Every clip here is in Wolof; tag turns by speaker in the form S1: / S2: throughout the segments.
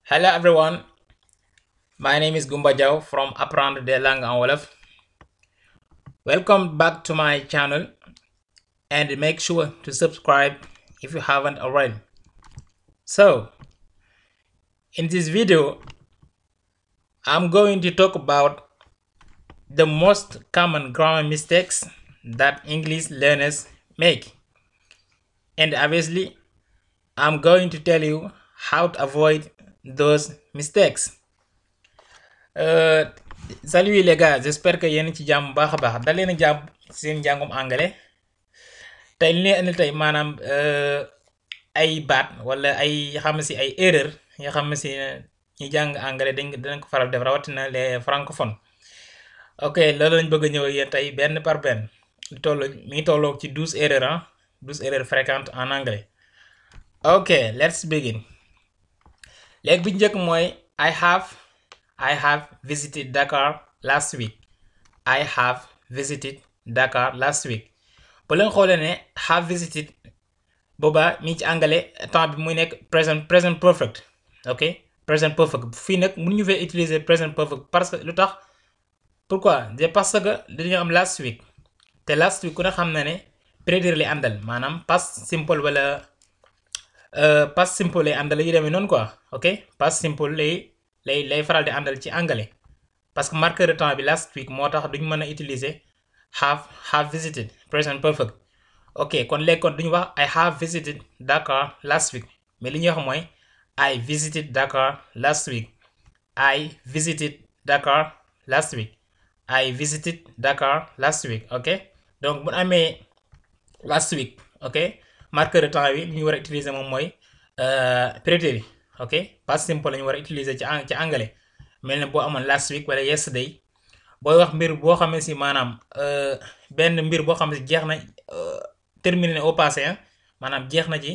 S1: Hello everyone, my name is Gumba Diaw from Apprendre des langues en Wolof. Welcome back to my channel and make sure to subscribe if you haven't already. So, in this video, I'm going to talk about the most common grammar mistakes that English learners make. And obviously, I'm going to tell you how to avoid those mistakes. Salut les gars, j'espère que yéen ci jàmm baax a baax daleen a jàmm seen njàngum anglais tey li leen indil tey maanaam ay baat wala ay xam si ay erreur yoo xam si ñi jàng anglais dinañ ko faral def rawatina les francophones. Ok, loolu lañ bëgg a ñëw yéen tey benn par benn mi ngi tolloo ci 12 erreurs 12 erreurs fréquentes en anglais. Ok, let's begin. léegi bi njëkk mooy I have visited Dakar last week. I have visited Dakar last week. bu leen xoolee ne have visited boobaa mi ci anglais temps bi muy nekk present perfect. Ok, present perfect fii nag mënuñu fee utiliser present perfect parce que lu tax pourquoi c'est parce que dañoo am last week te last week ku ne xam na ne prédire lay àndal maanaam past simple wala past simple lay àndal yu demee noonu quoi. Ok, past simple lay faral di àndal ci anglais parce que marqueur de temps bi last week moo tax duñ mën a utiliser have visited present perfect. ok kon léegi kon duñu wax I have visited Dakar last week mais li ñuy wax mooy I visited Dakar last week. I visited Dakar last week. I visited Dakar last week. ok donc bu amee last week ok marqueur de temps bi li ñu war a utiliser moom mooy prétérit. ok past simple la ñu war a utiliser ci anglais mel ne boo amoon last week wala yesterday booy wax mbir boo xam ne si maanaam benn mbir boo xam ne si jeex na terminé au passé maanaam jeex na ci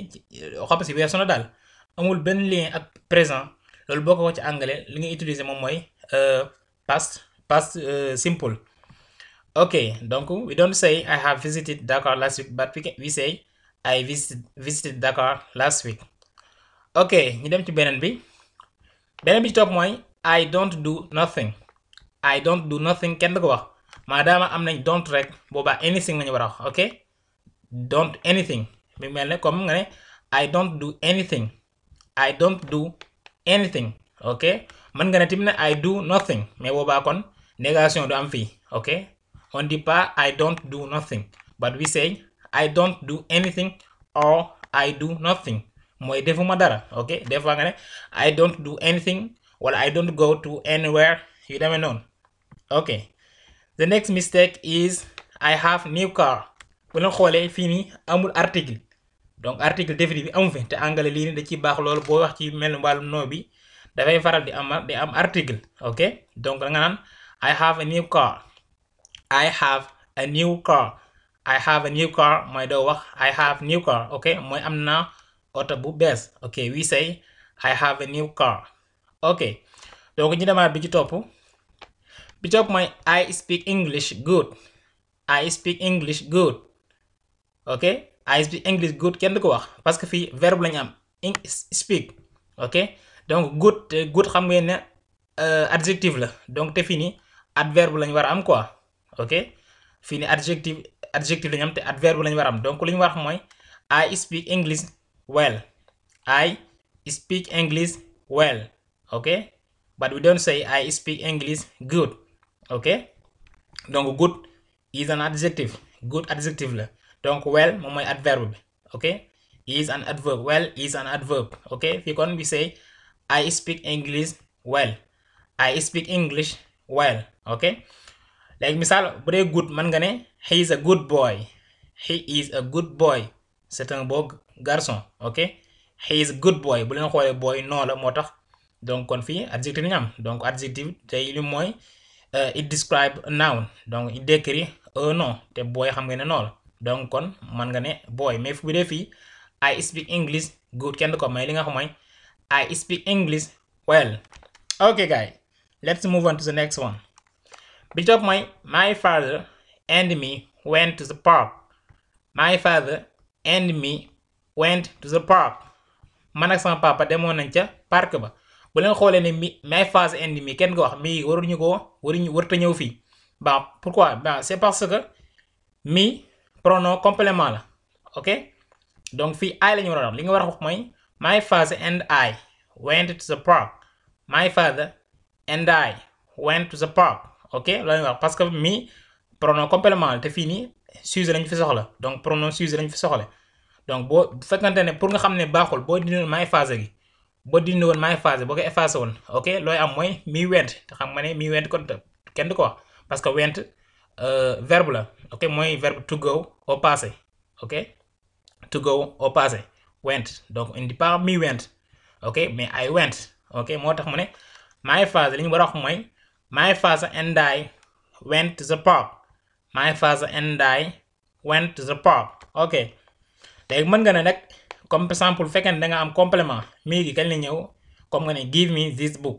S1: xam si weesu na daal amul benn lien ak présent loolu boo ko wax ci anglais li nga utiliser moom mooy past simple. ok donc we don't say I have visited Dakar last week but we say I visited Dakar last week. ok ñu dem ci beneen bi ci topp mooy I don't do nothing. I don't do nothing kenn du ko wax maadaama am nañ don't rek boobaa anything lañu war a wax. ok don't anything mi mel ne comme nga ne I don't do anything. I don't do anything. ok mën nga ne tamit ne I do nothing mais boobaa kon négation du am fii. ok on dit pas I don't do nothing but we say I don't do anything or I do nothing mooy defuma dara. ok des fois nga ne I don't do anything wala I don't go to anywhere yu demee noonu. ok the next mistake is I have new car. bu leen xoolee fii nii amul article donc article défini bi amu fi te anglais lii nii da ciy baax loolu boo wax ci mel ni wàllum noo bi dafay faral di am article. ok donc da nga naan I have a new car. I have a new car. I have a new car mooy doo wax I have new car. ok mooy am na oto bu bees. ok we say I have a new car. ok donc ñu demaat bi ci topp mooy I speak English good. I speak English good. ok I speak English good kenn du ko wax parce que fii verbe lañu am speak. ok donc good xam ngeen ne adjectif la donc te fii nii adverbe lañu war a am quoi. ok fii nii adjectif lañu am te adverbe lañu war a am donc lu ñu war a xam mooy I speak English well. I speak English well. ok but we don't say I speak English good. ok donc good is an adjective. good adjective la donc well moom mooy adverbe bi. ok is an adverb. well is an adverb. ok fii kon we say I speak English well. I speak English well. ok léegi misaal bu dee good mën nga ne he is a good boy. He is a good boy. c'est un beau garçon. ok he is a good boy bu leen xoolee boy non la moo tax donc kon fii adjectif ñu am donc adjectif tey li mooy it describe a noun donc il décrit un nom te boy xam nga ne non la donc kon mën nga ne boy mais fu bu dee fii I speak English good kenn du ko may li nga xam mooy I speak English well. ok guys, let's move on to the next one. bi topp mooy my father and me went to the park. My father and me went to the park. man ak sama papa demoon nañ ca parc ba bu leen xoolee ne my phase end mi kenn ko wax mi warta ñëw fii. Bah pourquoi? Bah c'est parce que mi pronom complément la, ok? Donc fii I la ñu war a wax li nga war a wax mooy my father and I went to the park. My father and I went to the park, ok? loolu la ñuy wax parce que mi pronom complément la te fii nii sujet lañ fi soxla, donc pronom sujet lañ fi soxla. donc bu fekkante ne pour nga xam ne baaxul boo dindi woon my father gi boo dindi woon my father boo ko effacé woon, ok? looy am mooy mi went te xam nga ne mi went kon kenn du ko wax parce que went verbe la, ok? mooy verbe to go au passé, ok? to go au passé went, donc on dit pas me went, ok? mais I went, ok? moo tax mu ne my father li ñu war a wax mooy my father and I went to the park. My father and I went to the park, ok? léegi mën nga ne nag comme par exemple bu fekkee ne da nga am complément mii gi kañ la ñëw comme nga ne give me this book.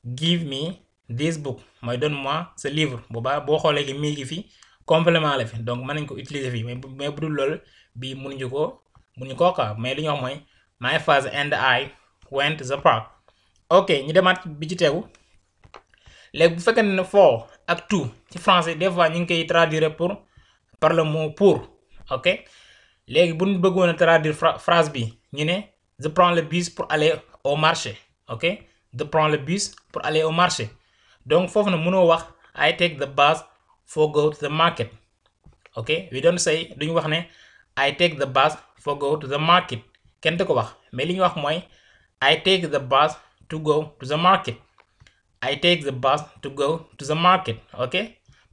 S1: Give me this book mooy donne-moi ce livre boobaa boo xoolee gi mii gi fi complément la fi donc mën nañ ko utiliser fii mais bu dul loolu bii mënuñu koo quoi mais li ñu wax mooy my father and I went to the park. ok ñu demaat bi ci tegu léegi bu fekkee ne for ak to ci français des fois ñu ngi koy traduire par le mot pour, ok? léegi bu ñu bëggoon a traduire phrase bi ñu ne je prends le bus pour aller au marché, ok? je prends le bus pour aller au marché donc foofu na mënoo wax I take the bus for go to the market, ok? we don't say duñu wax ne I take the bus for go to the market kenn du ko wax mais li ñu wax mooy I take the bus to go to the market. I take the bus to go to the market, ok?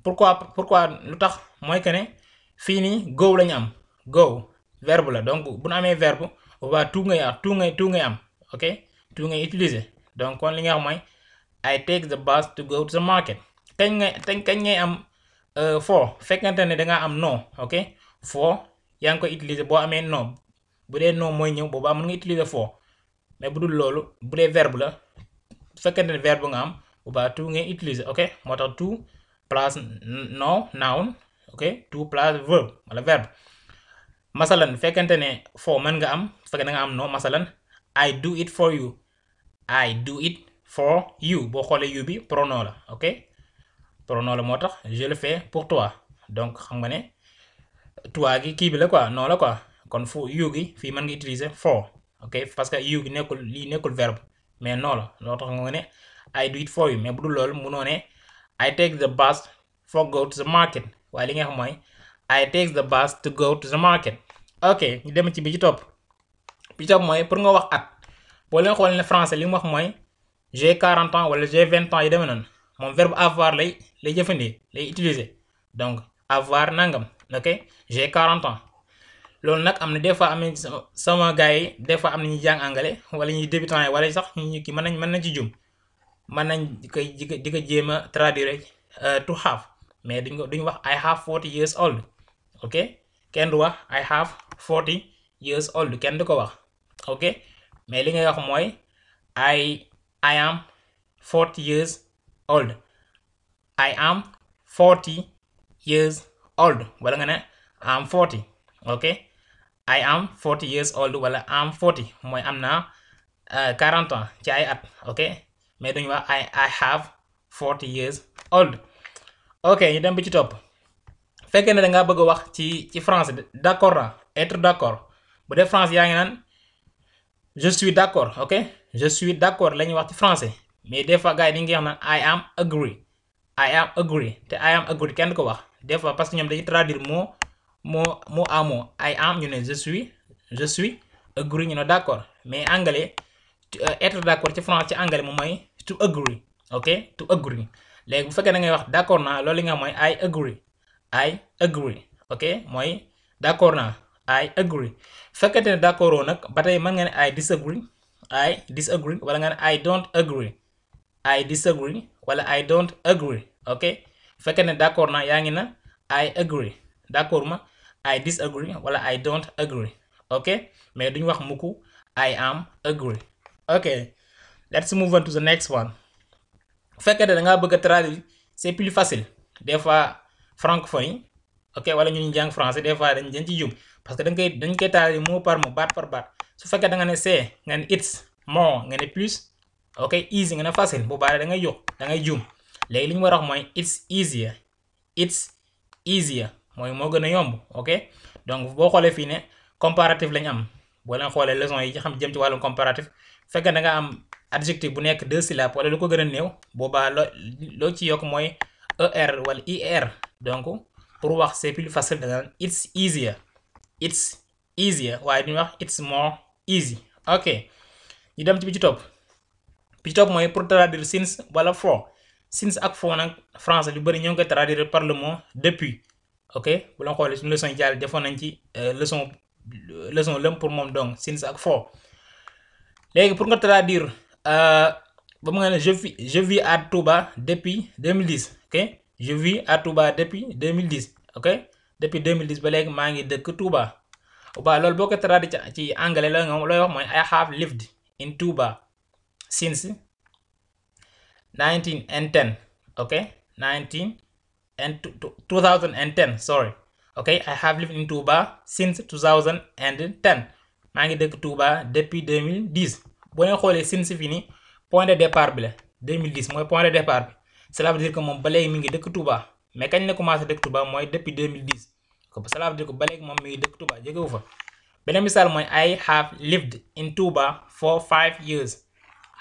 S1: pourquoi lu tax mooy que ne fii nii go lañu am. go verbe la donc bu ñu amee verbe boobaa to ngay am, ok? to ngay utiliser donc kon li nga xam mooy I take the bus to go to the market. kañ ngay am for fekkante ne dangaa am no, ok? for yaa ngi koy utiliser boo amee no bu dee no mooy ñëw boobaa mën nga utiliser for mais bu dul loolu bu dee verbe la fekkante ne verbe nga am boobaa to ngay utiliser, ok? moo tax to plus no noun, ok? to plus verb wala verbe. masalan fekkante ne for mën nga am fekk da nga am no masalan I do it for you. I do it for you boo xoolee you bi pronom la, ok? pronom la moo tax je le fais pour toi donc xam nga ne toi gi kii bi la quoi non la quoi kon fu you gi fii mën nga utiliser for, ok? parce que you gi nekkul verbe mais non la loo tax nga ne I do it for you mais bu dul loolu munoo ne I take the bus for go to the market waaye li nga xam mooy I take the bus to go to the market. ok ñu dem ci bi ci topp mooy pour nga wax at boo leen xool ne français li mu wax mooy j'ai 40 ans wala j'ai 20 ans yi demee noonu moom verbe avoir lay jëfandikoo lay utiliser donc avoir nangam, ok? j'ai 40 ans loolu nag am na des fois am na sama gars yi des fois am na ñuy jàng anglais wala ñuy débutant yi wala sax ñu kii mën nañ ci jum mën nañ di ko jéem a traduire to have mais duñ wax I have 40 years old, ok? kenn du wax I have 40 years old kenn du ko wax, ok? mais li ngay wax mooy I am 40 years old. I am 40 years old wala nga ne am 40, ok? I am 40 years old wala am 40 mooy am naa 40 ans ci ay at, ok? mais duñu wax I have 40 years old. ok ñu dem bi ci topp fekkee ne da ngaa bëgg a wax ci français d'accord na être d'accord bu dee français yaa ngi naan je suis d'accord, ok? je suis d'accord la ñuy wax ci français mais des fois gars yi dañuy wax naan I am agree te I am agree kenn du ko wax des fois parce que ñoom dañuy traduire mot à mot I am ñu ne je suis agree ñu ne d'accord mais anglais être d'accord ci français ci anglais moom mooy to agree, ok? to agree léegi bu fekkee da ngay wax d'accord naa loolu li nga xam mooy I agree, ok? mooy d'accord naa I agree fekkente ne d'accord nag ba tey mën nga ne I disagree wala nga ne I don't agree. I disagree wala I don't agree, ok? fekkee ne d'accord naa yaa ngi na I agree d'accord ma I disagree wala I don't agree, ok? mais duñu wax mukk I am agree. ok let's move on to the next one. fekkee ne da ngaa bëgg a traduire c'est plus facile des fois francophone yi, ok? wala ñu jàng français des fois dañ ci jum parce que dañ koy traduire mot par mot baat par baat su fekkee da nga ne c'est nga ne it's more nga ne plus ok easy nga ne facile bu baax da ngay juum léegi li ñu war a wax mooy it's easier mooy moo gën a yomb ok donc boo xoolee fii ne comparatif lañu am boo leen xoolee leçon yi ci xam jëm ci wàllum comparatif fekk da nga am adjectif bu nekk 2 syllabes wala lu ko gën a néew boobaa loo ci yokk mooy er wala ir donc pour wax c'est plus facile da nga naan it's easier waaye duñu wax it's more easy ok ñu dem ci bi ci topp mooy pour traduire since wala for since ak for nag français lu bëri ñoo ngi koy traduire par le mot depuis ok bu la xoolee suñu leçon yi jaar defoon nañ ci leçon lëm pour moom donc since ak for léegi pour nga traduire ba mu nga ne je vis à Touba depuis 2010 ok je vis à Touba depuis 2010 ok depuis 2010 ba léegi maa ngi dëkk Touba waaw loolu boo ko traduire ci anglais la nga looy wax mooy I have lived in Touba since 2010 ok 2010 sorry ok I have lived in Touba since 2010 maa ngi dëkk Touba depuis 2010 boo leen xoolee since fii nii point de départ bi la 2010 mooy point de départ bi cela veut dire que moom ba léegi mi ngi dëkk Touba mais kañ la commencé dëkk Touba mooy depuis 2010 cela veut dire que ba léegi moom mi ngi dëkk Touba jógewu fa beneen misaal mooy I have lived in Touba for 5 years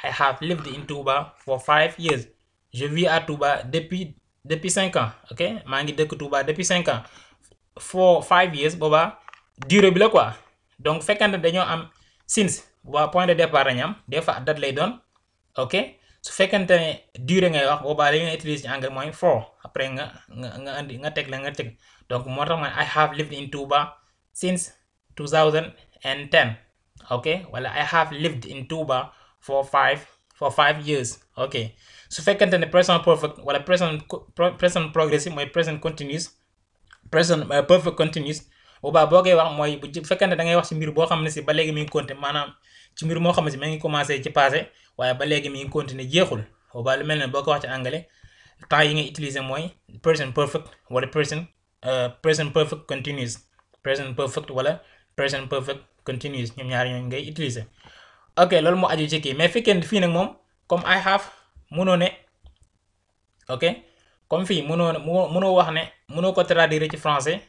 S1: I have lived in Touba for 5 years je vis à Touba depuis 5 ans ok maa ngi dëkk Touba depuis 5 ans for 5 years boobaa durée bi la quoi donc fekkante dañoo am since boobaa point de départ dañu am des fois date lay doon ok su fekkente ne durée ngay wax boobaa li nga utiliser ci anglais mooy for après nga teg la nga teg donc moo tax mooy I have lived in Touba since 2010 ok wala I have lived in Touba for 5 years ok su fekkente ne present perfect wala present progressive mooy present continuous present perfect continuous boobaa boo koy wax mooy bu fekkente da ngay wax ci mbir boo xam ne si ba léegi mi ngi continuer maanaam ci mbir moo xam ne si ma ngi commencé ci passé waaye ba léegi mi ngi continuer jeexul boobaa lu mel ne boo ko wax ci anglais temps yi ngay utiliser mooy present perfect wala present perfect continuous present perfect wala present perfect continuous ñoom ñaar ñooñu ngay utiliser ok loolu moo aju ci kii mais fekkee fii nag moom comme I have mënoo ne ok comme fii mënoo wax ne mënoo ko traduire ci français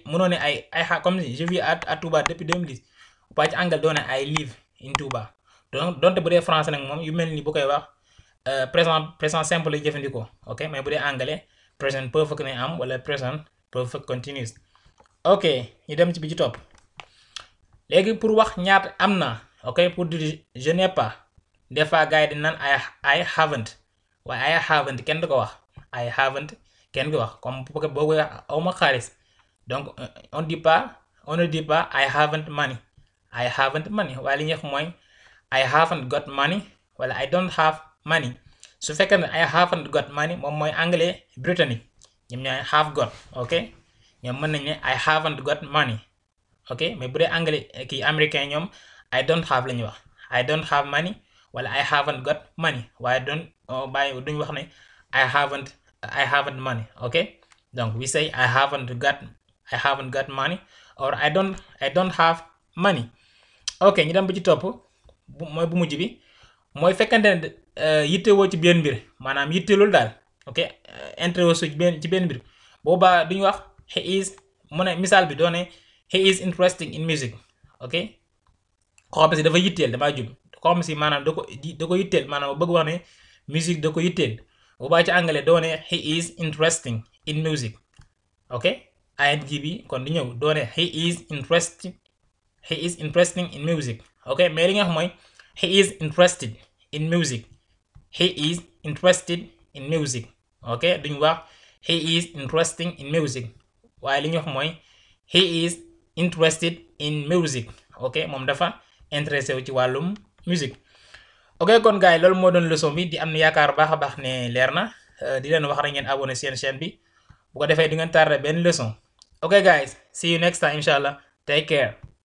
S1: mënoo ne I have comme je vis à Touba depuis 2010 waaye ci anglais doo ne I live in Touba donc donte bu dee français nag moom yu mel ni bu koy wax présent simple lay jëfandikoo ok mais bu dee anglais present perfect ne am wala present perfect continuous ok ñu dem ci bi ci topp léegi pour wax ñaata am na ok pour dire je n'ai pas des fois gars yi di naan I haven't waaye I haven't kenn du ko wax I haven't kenn du ko wax comme boo koy wax awma xaalis donc on ne dit pas I haven't money waaye li ñuy wax mooy I haven't got money wala I don't have money su fekkee ne I haven't got money moom mooy anglais britannique ñoom ñooy have got ok ñoom mën nañ ne I haven't got money ok mais bu dee anglais kii américain ñoom I don't have la ñuy wax I don't have money wala I haven't got money waaye duñ wax ne I haven't money ok donc we say I haven't got money or I don't have money ok ñu dem ba ci topp mooy bu mujj bi mooy fekkante ne yittewoo ci benn mbir maanaam yitteelul daal ok intéressé ci benn mbir boobaa duñu wax he is mu ne misaal bi doone he is interesting in music ok koo xam ne si dafa yitteel damaa jub koo xam ne si maanaam da ko yitteel maanaam bëgg wax ne musique da ko yitteel boobaa ci anglais doone he is interesting in music ok ing bi kon di ñëw doone he is interesting in music ok mais li nga xam mooy he is interested in music ok duñu wax he is interesting in music waaye li ñu wax mooy he is interested in music ok moom dafa intéressé wu ci wàllum musique ok kon gars yi loolu moo doon leçon bi di am na yaakaar baax a baax ne leer na di leen wax rek ngeen abonné seen chaîne bi bu ko defee di ngeen tardé benn leçon ok guys see you next time inshallah take care